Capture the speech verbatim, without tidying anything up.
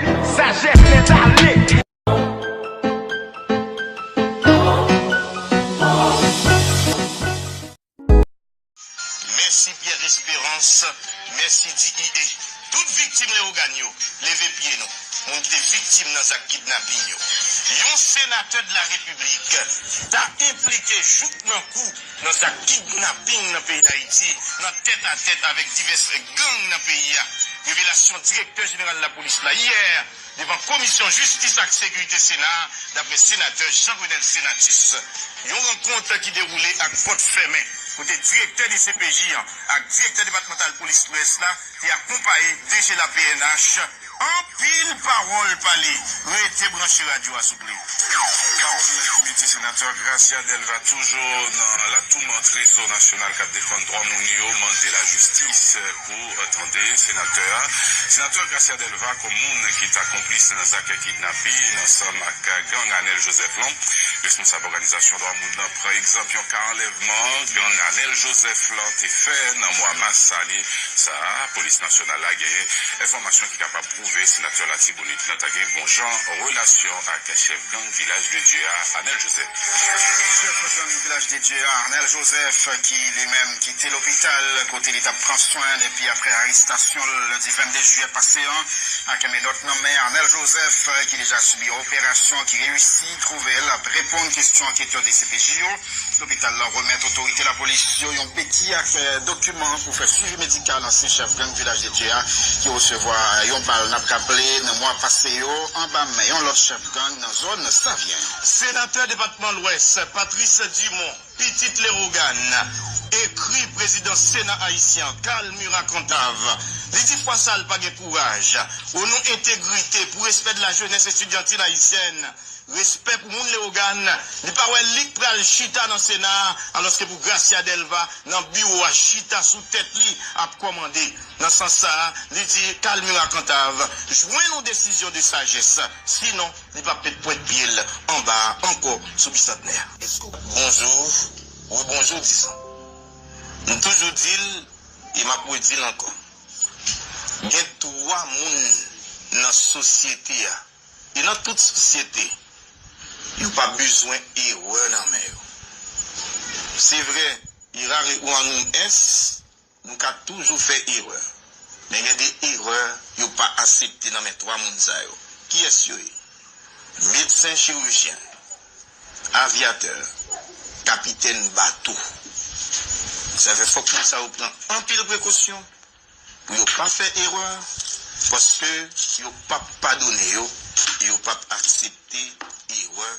Sagesse Mentale. Mèsi Pierre Espérance, mèsi D E A. Tout viktim Leyogàn yo, leve pye nou. Moun ki te viktim nan zak kidnaping yo. Yon senatè de la repiblik ta enplike jouk nan kou nan zak kidnaping nan peyi Dayiti, nan tèt a tèt avèk divès gang nan peyi a. Revelasyon direktè jeneral lapolis la yè devan Komisyon Jistis ak Sekirite Sena a, dapre senatè Jean Renel Senatus. Yon rankont ki dewoule ak pòt fèmen, kote direktè D C P J an ak direktè depatmantal polis Lwès la te akonpaye D G la P N H. Anpil pawòl pale. Rete branche radyo a, souple. Pawòl ki mete senatè Gracia Delva toujou nan latouman Trezò Nasyonal k ap defann dwa moun yo mande lajistis pou tande senatè a. Senatè Gracia Delva kòm moun ki ta konplis nan zak kidnapin ansanm ak gang Anèl Jozèf lan. Responsab òganizasyon dwa moun nan pran egzanp yon ka anlèvman gang Anèl Jozèf lan te fè nan mwa mas ane sa a. Polis nasyonal la genyen enfòmasyon ki kapab pwouve senatè Latibonit lan ta gen bon jan relasyon ak chèf gang Vilaj de Dye a, Anèl Jozèf. Chèf gang Vilaj de Dye a, Anèl Jozèf, ki li menm kite lopital kote li t ap pran swen depi apre arestasyon l lendi vennde jiyè pase an ak menòt nan men. Anèl Jozèf, ki deja sibi yon operasyon ki reyisi, twouve l ap reponn kesyon anketè D C P J yo. Lopital la remèt otorite lapolis yo yon beki ak, eh, dokiman pou fè swivi medikal ansyen chèf gang Vilaj de Dye a, ki resevwa yon bal, n ap raple, nan mwa pase yo, anba men yon lòt chèf gang nan zòn Savyen. Senatè depatman Lwès, Patrice Dumont, pitit Leyogàn, ekri prezidan Sena ayisyen an, Carl Murat Cantave. Li di fwa sa a l pa gen kouraj. O non entegrite, pou respè de la jeunesse estudiantine haïtienne, respè pou moun Leyogàn, li pa wè li k pral chita nan Sena a, alòske pou Gracia Delva, nan biwo a, chita sou tèt li, ap kòmande. Nan sans sa a, li di Carl Murat Cantave jwenn yon desizyon de sajès, sinon li p ap met pwent pye l anba a ankò sou Bisantnè a. Bonjou, wi bonjou, dizon. M toujou di l, e m ap redi l ankò. Gen twa moun nan sosyete a, e nan tout sosyete, yo pa bezwen erè nan men yo. Se vre, errare humanum est, nou ka toujou fè erè. Men gen de erè yo pa aksepte nan men twa moun sa yo. Kiyès yo ye? Medsen chirijyen, avyatè, kapitèn bato. Sa fè fòk moun sa yo pran anpil prekosyon pou yo pa fè erè, paske yo p ap padone yo e yo p ap aksepte erè